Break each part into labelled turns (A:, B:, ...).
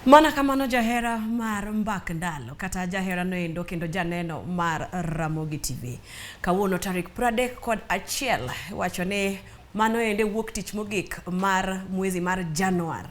A: Mana kamano jahera mar mbak ndalo kata jahera noendo kendo janeno mar Ramogi TV. Kawuono tarik 31 wacho ni mano ende wuok tich mogik mar mwezi mar Januar.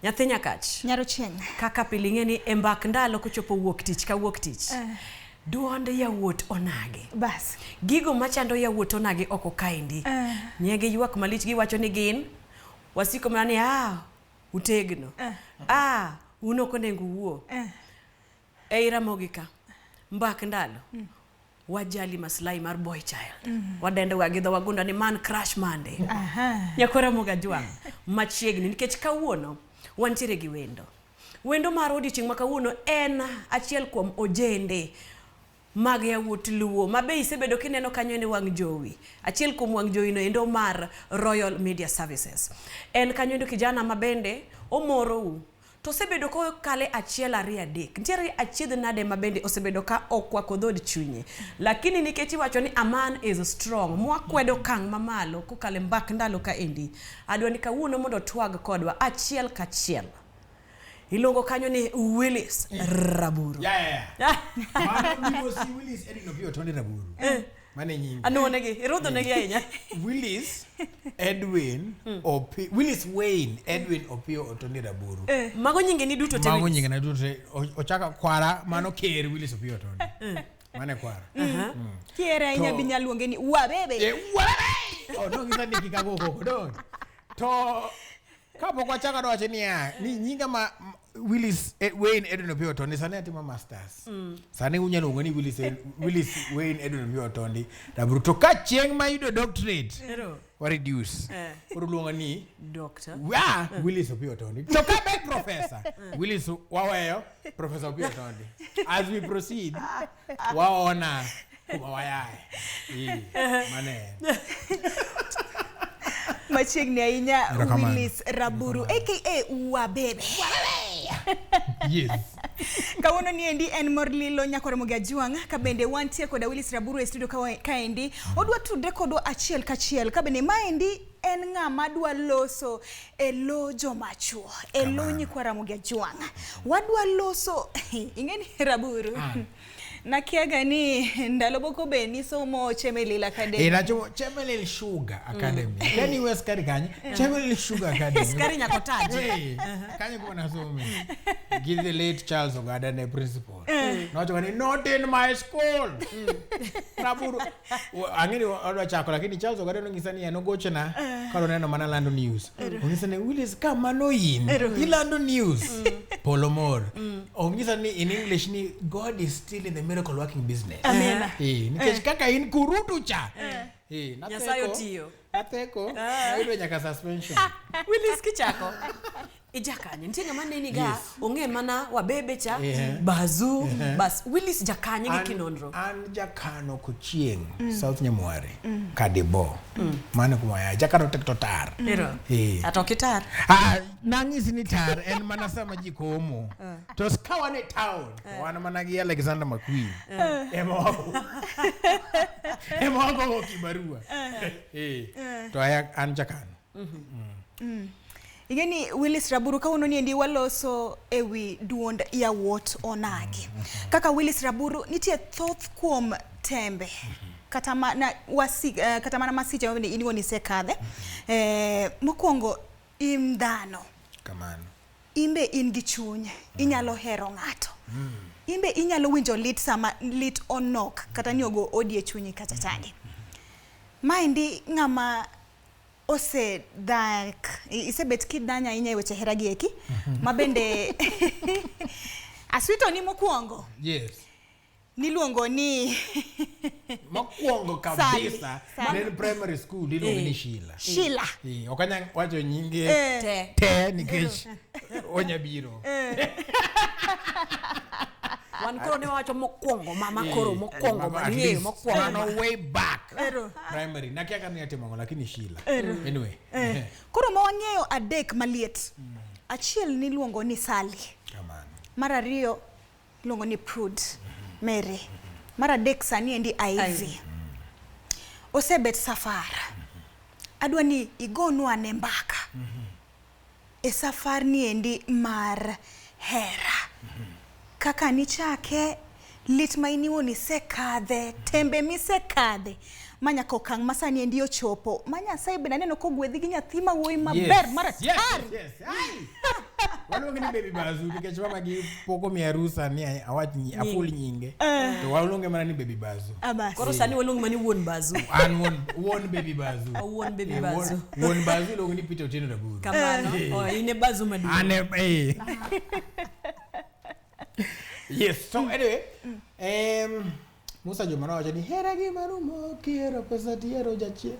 A: Nyathi Nyakach.
B: Nyarochieng'.
A: Kaka pile ing'e ni e mbak ndalo kochopo wuok tich ka wuok tich. Duond yawuot onagi.
B: Bas.
A: Gigo machando yawuot onagi oko kaendi. Nye giywak malich giwacho ni gin wasiko mana ni ah utegno. Ah, un ok onego uwuo. Ei Ramogi ka, mbak ndalo, wajali maslahi mar boy child. Wadendo ga gi dho wagunda ni man crush Monday. Nyakwar Ramogi Ajwang' machiegni nikech kawuono wantiere gi wendo. Wendo mar odiochieng' ma kawuono en achiel kuom ojende mag yawuot Luo ma be isebedo kineno kanyo endo wang' jowi. Achiel kuom wang' jowi no endo mar Royal Media Services. En kanyo endo kijana ma bende omorou. To osebedo kokale achiel ariyo adek. Nitiere achiedh nade ma bende osebedo ka okwako dhood chunye. Lakini nikech iwacho ni a man is strong, mwakwedo okang' mamalo kokalo e mbak ndalo kaendi. Adwa ni kawuono mondo otwag kodwa achiel kachiel. Iluongo kanyo ni Willis Raburu.
C: Yeah, yeah. Mano migosi Willis Edwin Opiyo Otondi Raburu. Mano e nyinge.
A: Anuonegi, irudhonegi ahinya.
C: Willis Edwin Opi Willis Wayne Edwin Opiyo Otondi Raburu.
A: Mago nyinge ni duto te.
C: Mago
A: Willis.
C: nyinge na duto te. Ochako kwara mano ker Willis Opiyo Otondi. Mano e kwara.
B: Kiere ahinya bi nyal luonge ni wabebe.
C: Eh, wabebe! Oh, no, ngisa ni kik ago koko, don't. To kapok wachako adwa wacho niya, ni nyinga ma Willis Wayne Edwin Opiyo Otondi sani atimo masters. Sani unyalo luongo ni Willis, Willis Wayne Edwin Opiyo Otondi Raburu. To ka chieng' ma ayudo doctorate, wa reduce. Koro luongo ni
A: Doctor.
C: Willis Opiyo Otondi. To ka bet professor, Willis waweyo Professor Opiyo Otondi. As we proceed, waona kuma wayae. Mano en.
B: Machiegni ahinya
C: Erokamano.
B: Willis Raburu aka Wabebe.
C: Yes.
B: Kawuono ni endi en mor lilo nyakwar Ramogi Ajwang' ka bende wantie koda Willis Raburu e studio kaendi. Odwa tudre kodwa achiel kachiel ka bende maendi en ng'ama dwa loso e lo joma chuo, e lo nyikwa Ramogi Ajwang'. Wadwa loso ing'e ni Raburu. Nakiaga ni ndalo moko be nisomo Chemelil Academy.
C: Eh, nachomo Chemelil Sugar Academy. Kani iwe skari kanyo? Chemelil Sugar Academy.
A: Skari nyaka otaji.
C: Eh, kanyo kuma nasome. Gi the late Charles Ogada ne principal. Nowacho ni not in my school. Raburu. Ang'e ni odwa chako lakini Charles Ogada nonyisa ni en ogochona ka noneno mana lando news. Onyisa ni Willis ka mano in ilando news. Polo mor. Onyisa ni in English ni God is still in the miracle working business.
B: Amen.
C: Eh, nikech kaka in kurutu cha. Eh,
A: Nyasaye otiyo.
C: Natheko, nayudo nyaka suspension.
A: Willis kichako. Ijakanye. Nitie ng'ama neni ga ong'e mana wabebe cha, bazu, bas Willis jakanye gi kinonro.
C: An jakano kochieng' South Nyamware, Kadibo. Mano kuma aya. Jakano tek to tar.
A: Ero.
C: Eh.
A: Ato ok itar.
C: Ah, nang'isi ni tar en mana sama ji komo. To ka wan e town, wan mana gi Alexander McQueen. Ema wago. Ema wagogo kibarua. Eh. To aya an jakano.
B: Ing'e ni Willis Raburu kawuono ni endi waloso e wi duond yawuot onagi. Kaka Willis Raburu nitie thoth kuom tembe kata mana wasi, kata mana masiche ma bende in iwuon isekadhe. Mokwongo in dhano.
C: Kamano.
B: In be in gi chuny, inyalo hero ng'ato. In be inyalo winjo lit sama lit onok kata ni ogo odi e chunyi kata chande. Maendi ng'ama osedak, isebet kidany ahinya e weche hera gi eki, ma bende aswito ni mokwongo.
C: Yes.
B: Niluongo ni
C: Mokwongo kabisa
B: Sally.
C: ne en primary school iluongo ni Sheila.
B: Sheila.
C: Ok anyal wacho nyinge
A: Te.
C: te nikech onya biro.
A: Wan koro ne wawacho mokwongo mama koro mokwongo
C: Mago at
A: mang'eyo
C: least
A: mokwongo.
C: Mano way back.
B: Ero.
C: Primary. Nakia kaka ne atimo ang'o lakini Sheila. Anyway.
B: Koro ma wang'eyo adek maliet. Achiel niluongo ni Sally.
C: Kamano.
B: Mar ariyo iluongo ni Prud Mary. Mar adek sani endi Ivy. Osebet safar. Adwa ni igonwa ane mbaka. E safar ni endi mar Hera. Kaka nichake, lit ma in iwuon isekadhe, tembe misekadhe, ma nyaka okang' ma sani endi ochopo. Ma Nyasaye bende aneno kogwedhi gi nyathi ma wuoyi maber maratari.
C: Yes, yes. Ai! Waluonge ni baby bazu nikech mama gi pok omiya rusa ni awach aful nyinge. To waluonge mana ni baby bazu.
B: Ah, bas.
A: Koro sani waluongo mana ni wuon bazu.
C: An wuon wuon baby bazu.
A: Oh, wuon baby
C: Eh,
A: bazu.
C: Wuon bazu iluongo ni Peter Otieno Raburu.
A: Kamano. Oh, in e bazu maduong'.
C: An e eh. Yes, so anyway, Musa Juma nowacho ni hera gima rumo kihero pesa tihero jachien.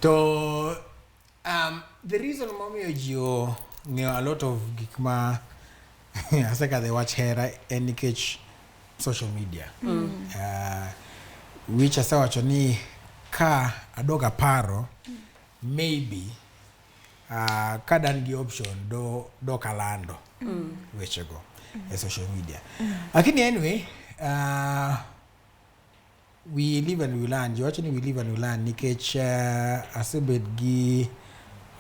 C: To the reason momiyo ji ong'eyo a lot of gik ma asekadhe wach hera en nikech social media. Which asewacho ni ka adog aparo, maybe ka dan gi option do dok alando wechego e social media. Lakini anyway, we live and we learn. Ji wacho ni we live and we learn nikech asebet gi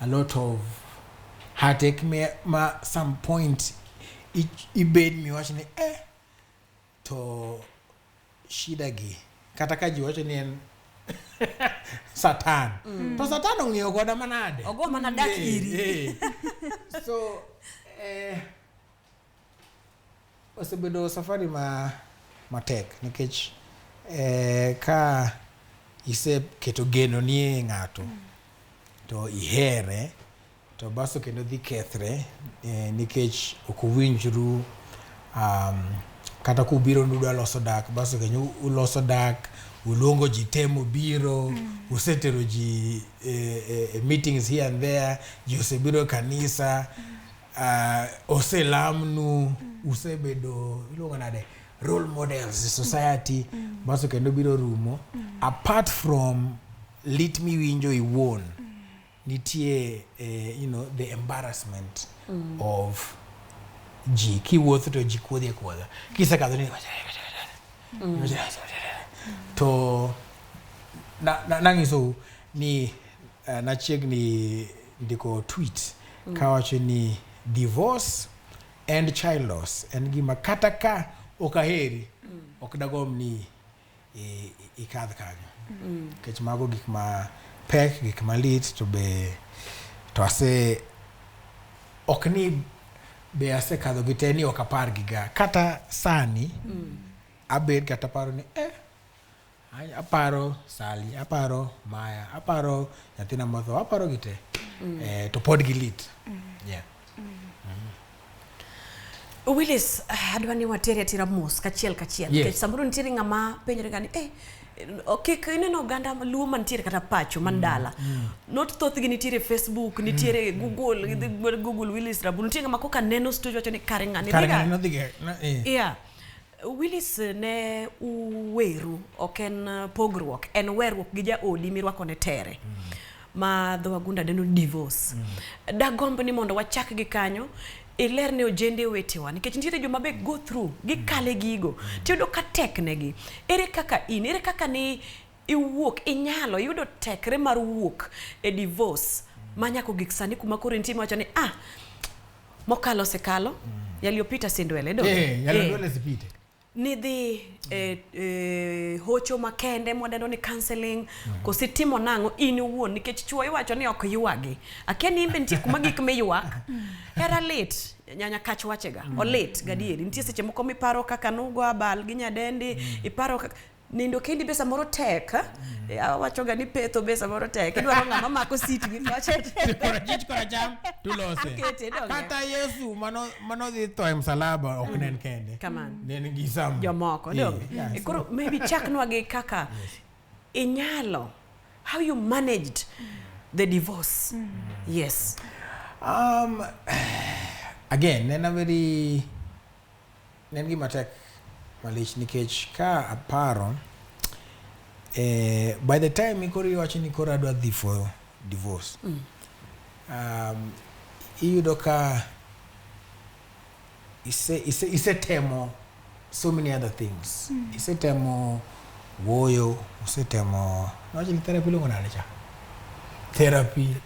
C: a lot of heartache me, ma some point ibed miwacho ni to shida gi kata ka ji wacho ni en Satan. To Satan ong'iyo koda manade.
A: Ogo mana dak iri.
C: So osebedo safari ma matek nikech ka iseketo geno ni e ng'ato to ihere to baso kendo dhi kethre nikech ok uwinjru kata kubiro nudwa loso dak baso kendo uloso dak uluongo ji te mobiro usetero ji meetings here and there ji osebiro e kanisa oselamnu usebedo iluongo nade role models e society baso kendo biro rumo apart from lit miwinjo iwuon nitie the embarrassment of ji kiwuotho to ji kuodhi akuodha kisekadho ni to nang'isou ni nachiegni ndiko tweet kawacho ni divorce and child loss en gima kata ka ok aheri ok dagomb ni ikadh kanyo nikech mago gik ma pek gik malit to be to ase ok ni be asekadho gi te ni ok apar gi ga kata sani abed kata paro ni aparo Sali aparo Maya aparo nyathina motho aparo gi te to pod gilit yeah.
A: Willis, adwa ni watere atera mos kachiel kachiel.
C: Yes.
A: Nikech samoro nitiere ng'ama penjore ga ni kik ineno oganda luo mantiere kata pacho man dala. Not thothgi nitiere Facebook, nitiere Google, gidhi Google Willis Raburu. Nitie ng'ama koka neno story wacho ni kare ng'ani
C: Kare
A: dhiga.
C: ng'ani nodhiga
A: Yeah. Willis ne uweru, ok en pogruok, en weruok gi jaodi mirwako ne tere. Ma dho wagunda dendo divorce. Dagomb ni mondo wachak gi kanyo, iler ne ojende wetewa nikech nitiere joma be go through gikale gigo tiyudo ka tek negi. Ere kaka in, ere kaka ni iwuok, inyalo iyudo tekre mar wuok e divorce ma nyaka ogik sani kuma koro intie miwacho ni mokalo osekalo, yaliyopita si ndwele donge?
C: Yalo ndwele sipite.
A: Nidhi hocho makende mwadendo ni counseling koso itimo nang'o in iwuon nikech chuo iwacho ni ok ywagi akia ni in be nitie kuma gik miywak hera lit nyanya kach wachega olit gadieri nitie seche moko miparo kaka nugo abal gi nyadendi iparo kaka nindo kendi be samoro tek awacho ga ni petho be samoro tek idwaro ng'ama mako sit gi kocha
C: Korachich koracham tulose.
A: Akete, donge?
C: Kata Yesu mano dhi tho e msalaba ok ne en kende.
A: Kamano.
C: Ne en gi some
A: jomoko donge koro maybe chaknwa gi kaka inyalo how you managed the divorce. Yes.
C: Again, en a very ne en gima tek malich nikech ka aparo by the time koro iwacho ni koro adwa dhi for divorce iyudo ka isetemo so many other things. Isetemo wuoyo, usetemo nowacho ni therapy iluongo nade cha? Therapy.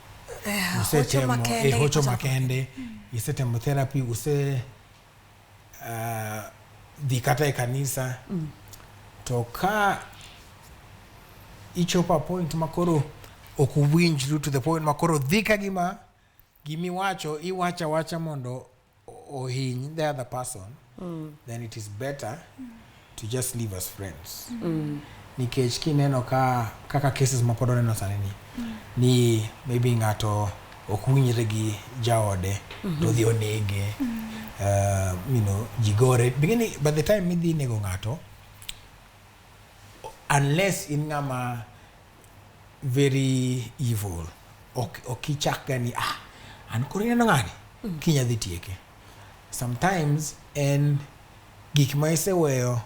A: Hocho
C: Usetemo
A: makende,
C: e hocho
A: hocho
C: makende, isetemo therapy, use dhi kata e kanisa. To ka ichopo a point ma koro ok uwinjru to the point ma koro dhi ka gima gimiwacho iwacho awacha mondo ohiny the other person, then it is better to just live as friends. Nikech kineno ka kaka cases ma pod waneno sani ni, ni maybe ng'ato ok winjre gi jaode to dhi onege, ji gore. Beginning, by the time midhi nego ng'ato, unless in ng'ama very evil, ok ichak ga ni an koro ineno ng'ani kinya dhi tieke. Sometimes en gik ma iseweyo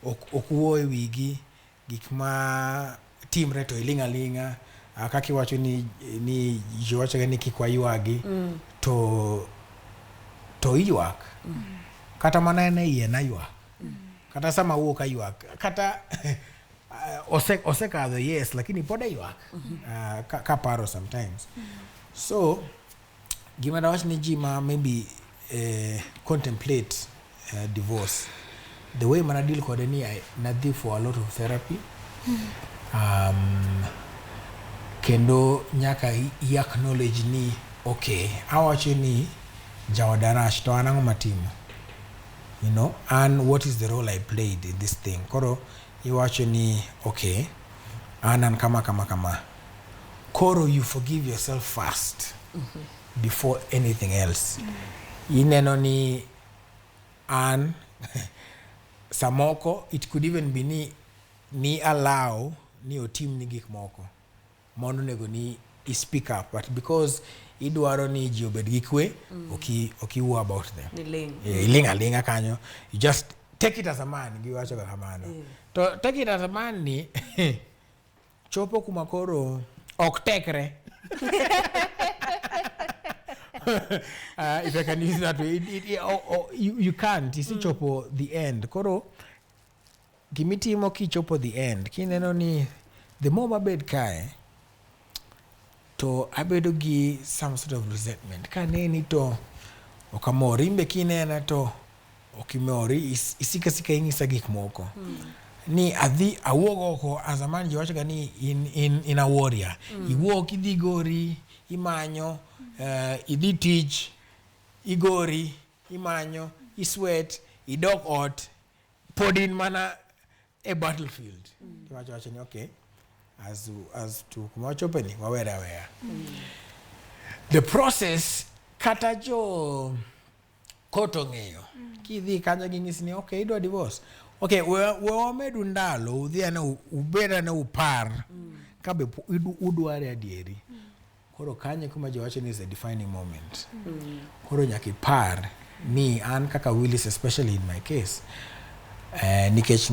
C: ok wuo e wigi, gik ma timre to iling' aling'a. Kaka iwacho ni ji wachoga ni kik waywagi, to iywak. Kata mana en e iye naywak. Kata sama awuok aywak. Kata osekadho, yes, lakini pod aywak. Kaparo sometimes. So, gima dawach ni ji ma maybe contemplate divorce, the way mana deal kode ni nadhi for a lot of therapy. Kendo nyaka i acknowledge ni okay, awacho ni jaoda rach to an ang'o matimo? And what is the role I played in this thing? Koro iwacho ni okay, an kama kama kama. Koro you forgive yourself first before anything else. Ineno ni an samoko it could even be ni allow ni otimni gik moko mondo onego ni i speak up, but because idwaro ni ji obed gi kwe, ok iwuo about them.
A: Iling'.
C: Iling' aling'a kanyo. You just take it as a man, giwacho ga kamano. To take it as a man ni chopo kuma koro ok tekre. If I can use that way, you can't. Isechopo the end. Koro gimitimo kichopo the end, kineno ni the more mabed kae, to abedo gi some sort of resentment. Kaneni to ok amor, in be kinena to ok imor, isika sika ing'isa gik moko. Ni adhi awuog oko as a man, ji wacho ga ni in a warrior. Iwuok idhi gori, imanyo, idhi tich, igori, imanyo, isweat, idok ot, pod in mana e battlefield. Iwacho wacho ni okay, as to kuma wachope ni, wawere aweya. The process, kata jo court ong'eyo, kidhi kanyo ging'isi ni okay, idwa divorce. Okay, we wamedu ndalo, udhi ane ubed ane upar, kabe udware adieri. Koro kanyo kuma ji wacho ni is a defining moment. Koro nyaka ipar ni an kaka Willis, especially in my case, nikech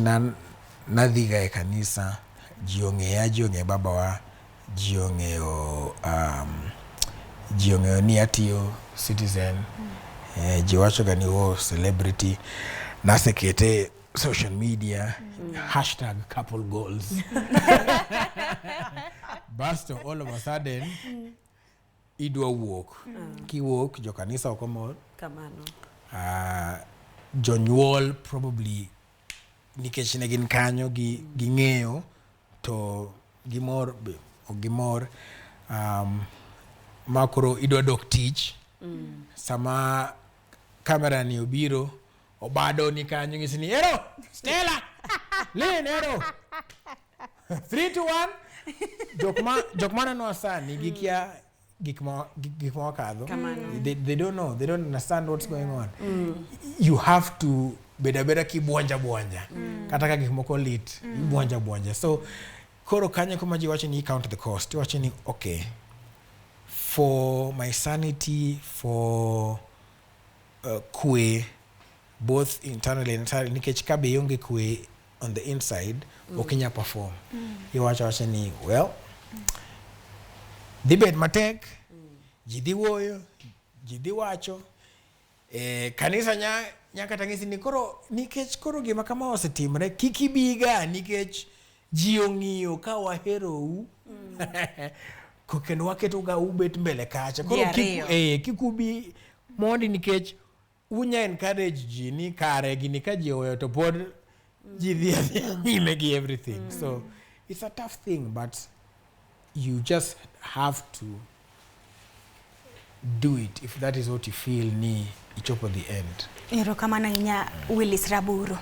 C: nadhiga e kanisa, ji ong'eya, ji ong'eyo babawa, ji ong'eyo ni atiyo Citizen, ji wachoga ni oh, celebrity, nasekete social media, hashtag couple goals. Basto all of a sudden, idwa wuok. Kiwuok, jo kanisa ok omor.
A: Kamano.
C: Jonyuol probably nikech ne gin kanyo ging'eyo to gimor be ok gimor. Ma koro idwa dok tich. Sama kamera ni obiro, obado ni kanyo ng'isi ni ero Stella Lynn ero 3 2 1. Jok ma nenowa sani gikia gik ma wakadho.
A: Kamano.
C: They don't know, they don't understand what's going on. You have to bed abeda kibuonja buonja. Kata ka gik moko lit, ibuonja buonja. So koro kanyo kuma ji wacho ni count the cost. Iwacho ni okay, for my sanity, for kwe, both internally and externally, nikech ka be ionge kwe on the inside, ok inyal perform. Iwacho awacha ni well, dhi bet matek, ji dhi wuoyo, ji dhi wacho, kanisa nyaka tang'isi ni koro nikech koro gima kama osetimre, kik ibiga nikech ji ong'iyo ka waherou. Kendo waketo ga ubet mbele kacha. Koro
A: Ji
C: kik
A: ariyo.
C: kik ubi mondi nikech unya encourage ji ni kare gini ka ji oweyo to pod ji dhi adhiya nyime gi everything. So it's a tough thing, but you just have to do it if that is what you feel ni ichopo the end.
B: Erokamano ahinya, Willis Raburu.